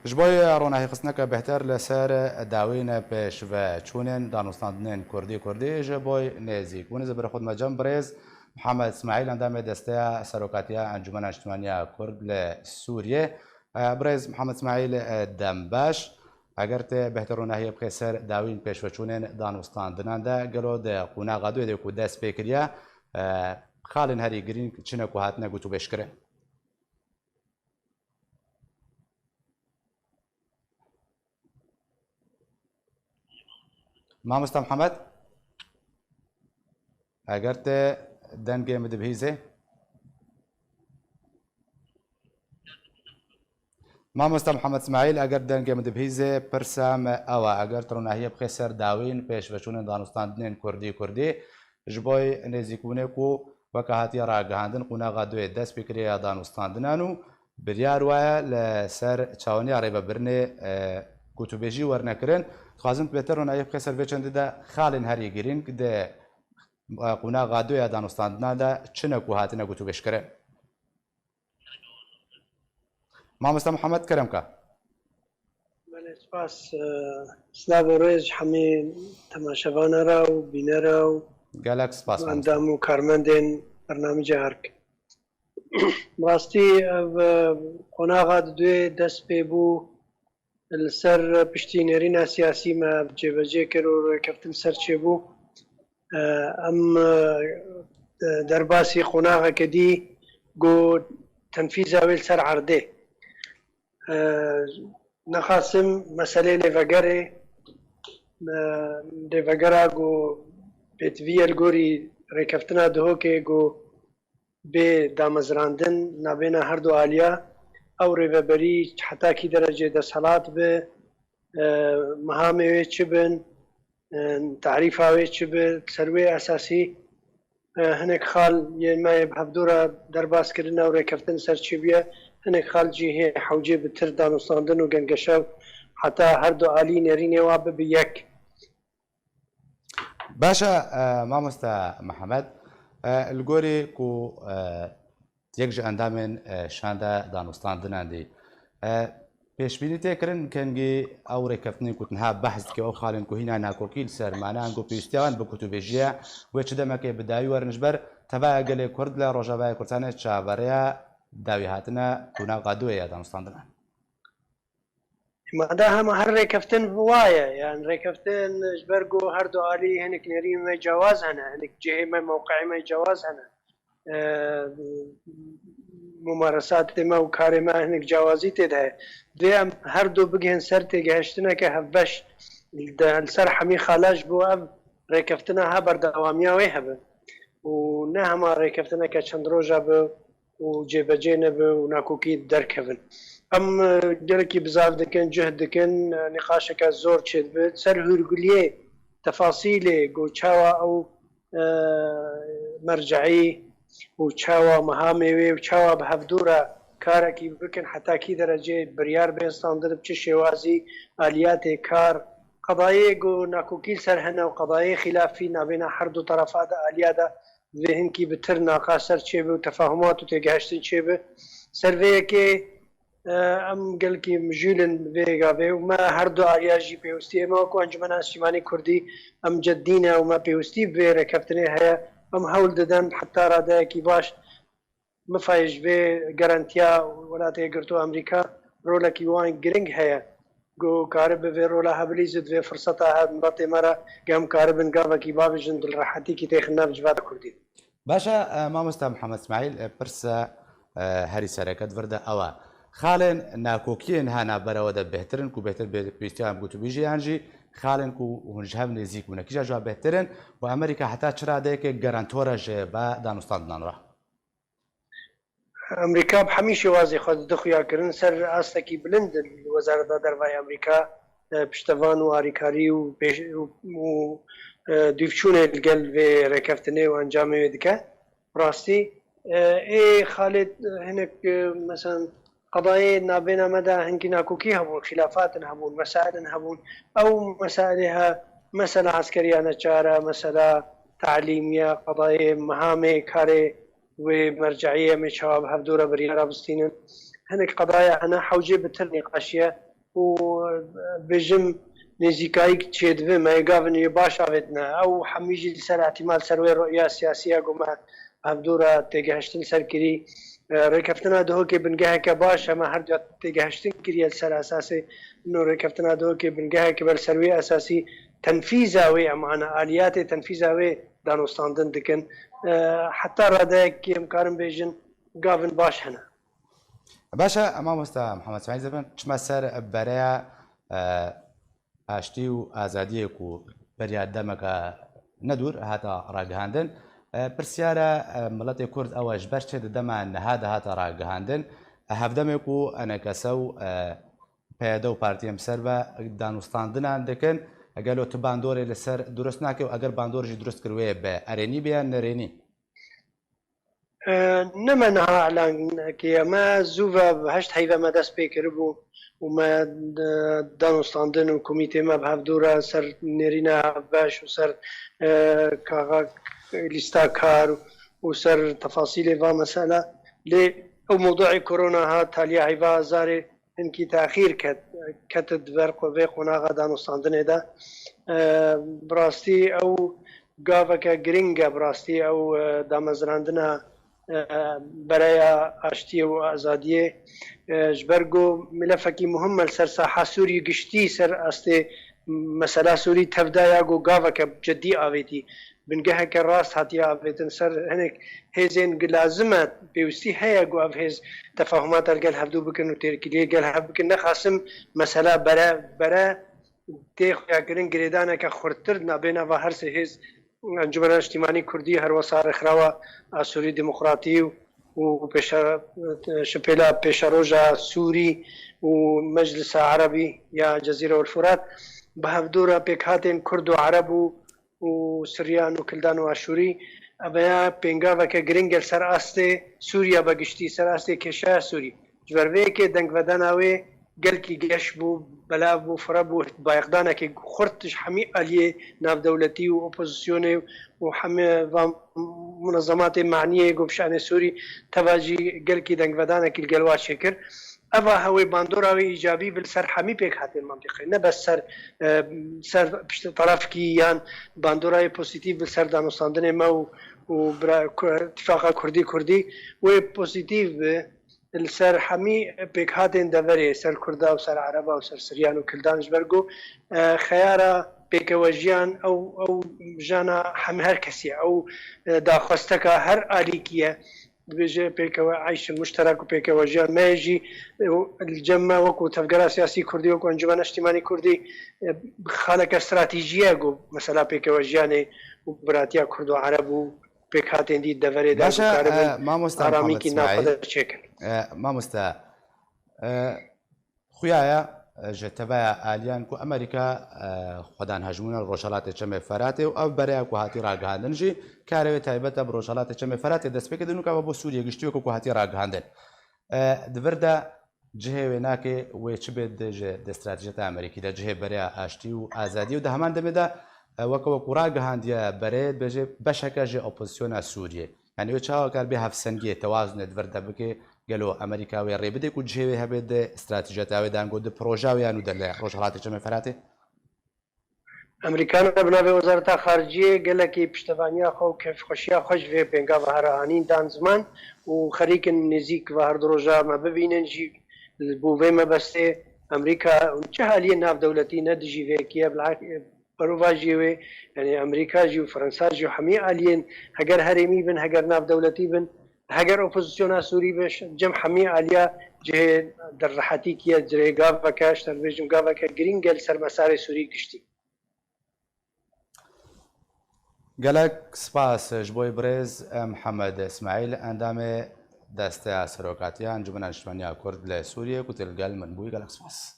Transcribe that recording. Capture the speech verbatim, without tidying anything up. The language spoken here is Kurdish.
Ji bo ronahîxistineke bêhtir li ser dawîn pêşveçûnên danûstandinên kurdî kurdî ji bo nêzîkbûnê, ez ê bi xwe me cem birêz Mihemed Îsmaîl, endamê Desteya Serokatiya Encûmena Niştimanî ya Kurd li Sûriyê. Birêz Mihemed Îsmaîl, dembaş. Eger tu bêhtir ronahiyê bixî ser dawîn pêşveçûnên danûstandinan de, gelo di qonaxa duyê de ku dest pê kiriye, xalên herî girîng çi ne ku hatine gotûbêjkirin? Mamosta Mihemed, eger tu dengê min dibihîzê. Mamosta Mihemed Îsmaîl, eger dengê min dibihîzê, pirsa me ew e, eger tu ronahiyê bixî ser dawîn pêşveçûnên danûstandinên kurdî kurdî, ji bo nêzîkbûnê ku weke hatiye ragihandin, qonaxa duyê dest pê kiriye ya danûstandinan û biryar waye li ser çawaniya rêvebirinê, e, gotûbêjî werne kirin. Dixwazim tu bêhtir ronahiyê bixî ser vê çendî de xalên herî girîng di, e, qonaxa duyê ya danûstandinan de çi ne ku hatine gotûbêjkirin. Mamosta Mihemed, kerem ke. Belê, spas. Silav û rêz ji hemî temaşevana re û bînera û Gelek spas, mamosta. Endam û karmendên bernamîca Erk. Bi rastî ev, e, qonaxa di duyê dest pê bû, li ser piştî nêrîna siyasî me cêbecê kir û rêkeftin ser çêbû. E, em, e, derbasî qonaxeke dî ku tenfîza wê li ser erdê. E, nexasim meselê lêvegerê, e, lêvegera ku pêtivî ye li gorî rêkeftina Duhokê ku bê damezrandin nabêna her du aliya, ew rêveberî heta kî derecê desthilat bi, e, mehamê wê çi bin, e, tarîfa wê çi bi, ser wê esasî, e, hinek xal yên me yê bi hevdû re derbas kirine û rêkeftin ser çêbûye, hinek xal jî hê hewcê bi tir danûstandin û gengeşev heta her du alî nêrînê wa bibi yek. Baş e, e, mamoste Mihemed, e, li gorî ku, e, yek ji endamên, e, şanda danûstandinan dî, e, pêşbînî tê kirin kengî ew rêkeftinên ku niha behs dike, ew xalên ku hîna nakokî li ser mane an ku pêwîstiya wan bi gotûbêjiya wê çi demekê bi dawî werin ji ber tevaya gelê Kurd li Rojavayê Kurdistanê çaverêya dawî hatina qonaxa duyê ya danûstandinan. Mada hema her rêkeftin bi wa ye. Yani rêkeftin ji ber ku her du alî hinek nêrîn me cewaz hene, hinek cihê me, mewqeyê me cewaz hene. Ee, mumaresatê me û karê me hinek cewazî tê de heye. Divê em her du bigihên ser têgehiştineke hevbeş de, li ser hemî xala ji bo ev rêkeftina ha berdewamiya wê hebe. Û ne hema rêkeftineke çend roja be û cêbecê nebe û nakokî derkevin. Em, e, gelekî bizav dikin, cihd dikin, e, nîqaşeke zor çêdibe. Ser hûrguliyê, tefasîlê, ku çawa ew, e, merceî û çawa mehamê wê û çawa bi hevdû re karekî bikin, heta kî derecê biryar bên standin, bi çi şêwazî, aliyatê kar, qedayê ku nakokî li ser hene û qedayê xîlafî nabêna her du terefa de aliya de divê hinkî bi tir naqa ser çêbe û tefahumat û têgehiştin çêbe. Ser vê yekê, e, em gelkî mijûl in vê gavê û me her du aliya jî pêwistî. Ême wekû Encûmena Niştimanî Kurdî em ceddî ne û me pêwistî bi vê rêkeftinê heye. Em hewl didin heta radeyekî baş. Mifayê ji vê garantiya Welatê Yekgirtû Amerîka rolekî wan giring heye. Ku karibe vê rola hebilîzit, vê firseta he miletê me re, ku em karibin gavekî bavêjin, dilrehetîkî têxin nav civata Kurdî. Baş e, e, mamosta Mihemed Îsmaîl, e, pirsa, e, herî sereke di vir de ew e. Xalên nakokiyên ha navbera we de bêhtir in ku bêhtir bê pêwîstiya em gotûbêjê yan jî xalên ku hûn ji hev nêzîk bûne. Kîja ji wan bêhtir in û Amerîka heta çi radeyeke garantor e ji ba danûstandinan re? Amerîka bi hemî şêwazê xwe dide xuyakirin ser astekî bilind li Wezareta Derva ya Amerîka, e, piştevan û arîkarî û pêş-, û, û, e, dûvçûnê li gel vê rêkeftinê û encamê wê dike. Bi rastî, e, ê xalê, e, hinek, e, mesela qedayê navbêna me de hinkî nakokî hebûn, xîlafatin hebûn, mesailin hebûn. Ew mesailê he, mesela eskeriya neçar e, mesela talîm ye, qedayê mehamê karê wê merceî ye, em ê çawa bi hevdû re biryara bistînin. Hinek qedaya hene hewcê bi tir nîqaşiye. û bêjim nêzîkayîk çêdibe, me yê gavin yê baş avêtine. Ew hemî jî li ser îhtîmal ser wê roya siyasî ya ku me hevdû re têgehiştin ser kirî. E, rêkeftina Duhokê bingeheke baş e, me her duya têgehiştin kiriye li ser esasê. No rêkeftina Duhokê bingeheke ber ser wê esasî tenfîza wê, em ana aliyatê tenfîza wê danûstandin dikin. E, heta radeyekê em karin bêjin gavin baş hene. Baş e, mamoste Mihemed Smaîl Zeben, çime ser bereya, e, aştî û azadiyê ku beriya demeke nedûr hata ragihandin. E, pirsyara, e, miletê Kurd ew e, ji ber çi di dema niha de hate ragihandin? E, hevdemê ku enekese û, e, P Y D û partiyên bi ser ve danûstandinan dikin, e, gelo tu bandorê li ser durust nake û eger bandor jî durust kir wê bi erênî be yan nerênî? E, ne me niha elan kiriye. Me zû ve heşt heyve me dest pê kiribû û me, e, danûstandin û komîtê me bi hevdû re ser nêrîna hevbeş û ser, e, kaxa lîsta kar û ser tefasîlê va mesela. Lê ew mewduê korona hat, taliya heyva zarê hinkî texîr ket, ket di ber xwe vê qonaxa danûstandinê de. E, bi rastî ew gaveke giring e, bi rastî ew, e, damezrandina, e, bereya aştiyê û azadiyê, e, ji ber ku milefekî muhim e li ser saha Sûrî giştî, ser astê mesela Sûrî tevda ya ku gaveke cedî avêtî. Bingeheke rast hatiye avêtin ser hinek hêzên ku lazim e, pêwîstî heye ku ev hêz tefahumata li gel hevdû bikin û têkiliyê gel hev bikin. Nexasim mesela bere, bere tê xuyakirin girêdaneke xurttir nabêna va her sê hêz Encûmena Niştîmanî Kurdî, her wesa Rêxrawa a Sûrî Demokratî û, û pêşe-, şipêla pêşeroja Sûrî û Meclisa Erebî ya Cezîre û Furat bi hevdû re pêkhatên Kurd û Ereb û û Siryan û Kildan û Aşûrî, ev ya pêngaveke giring e li ser astê Sûriya be giştî, ser astê kêşeya Sûrî. Ji ber vê yekê dengvedana wê gelkî geş bû, belav bû, fire bû, bayexdanekê xurt ji hemî aliyê navdewletî û opozisyonê û hemî van munezematê maniyê ku bi şanê Sûrî teva jî gelkî dengvedanekî li gel wa çêkir. Eva hewê bandora wê îcabî bi li ser hemî pêkhatên mantîqî, ne bes ser, e, ser pişt-, tarafkî yan bandora yê pozîtîf bi ser danûstandinê me û, û bira-, ku-, Tifaqa Kurdî Kurdî wê pozîtîf bi li ser hemî pêkhatên deverê, ser Kurda û ser Ereba û ser Siryan û Kildan, ji ber ku, e, xeyara pêkewejiyan ew, ew jana hem her kesî ye, ew, e, daxwesteka her alîkî ye. Dibêje pêkewe eyşin muşterek û pêkewejiyan me ye jî, e, li cem me wekû tevgera siyasî kurdî, wekû Encûmena Niştîmanî Kurdî, e, xaleke stratejî ye ku mesela pêkewejiyanê û biratiya Kurd û Ereb û pêkhatên dî deverê de Baş e, guhdaribin, e, mamoste Mihemed aramîkî Smaîl. Navxwe de çêkin. E, mamoste, e, xuya ye, e, ji teveya aliyan ku Amerîka, e, xwedan hejmûna li Rojhelatê Çemê Feratê û ev bereya ku hatî ragihandin jî karê wê taybet e bi Rojhelatê Çemê Feratê dest pê kir, nûka ve bo Sûriyê giştî weke ku hatî ragihandin. E, di vir de cihê wê nake wê çi bê di ji, di stratejiyeta Amerîkî de, cihê bereya aştî û azadiyê û di heman demê de, e, weke wekû ragihandiye berê, dibêje beşeke ji opozisyona Sûriyê. Yanî wê çawa kar bê hevsengiyê, tewazunê di vir de bike, gelo Amerîka wê rê bide ku cihê wê hebe di stratejiyeta wê de, ango di proja wê yan û de li Rojhelatê Çemê Feratê? Amerîkana bi navê Wezareta Xariciyê gelekî piştevaniya xwe û kêfxweşiya xwe ji vê pêngava here anîn dan ziman û xerîk in nêzîk ve her du roja me bibînin jî. Li bo vê mebestê Amerîka çi aliyê navdewletî ne dijî vê yekê ye, bila berovajiyê wê, yanî Amerîka jî û Fransa jî û hemî aliyên heger herêmî bin, heger navdewletî bin, heger opozisyona Sûrî be, cem hemî aliya cihê derrehetîkî ye, cihê gaveke, ji te dibêjim gaveke girîng e li ser mesarê Sûrî giştî. Gelek spas ji bo birêz Mihemed Îsmaîl, endamê Desteya Serokatiya Encûmena Niştimaniya Kurd li Sûriyê ku tê li gel min bûyî. Gelek spas.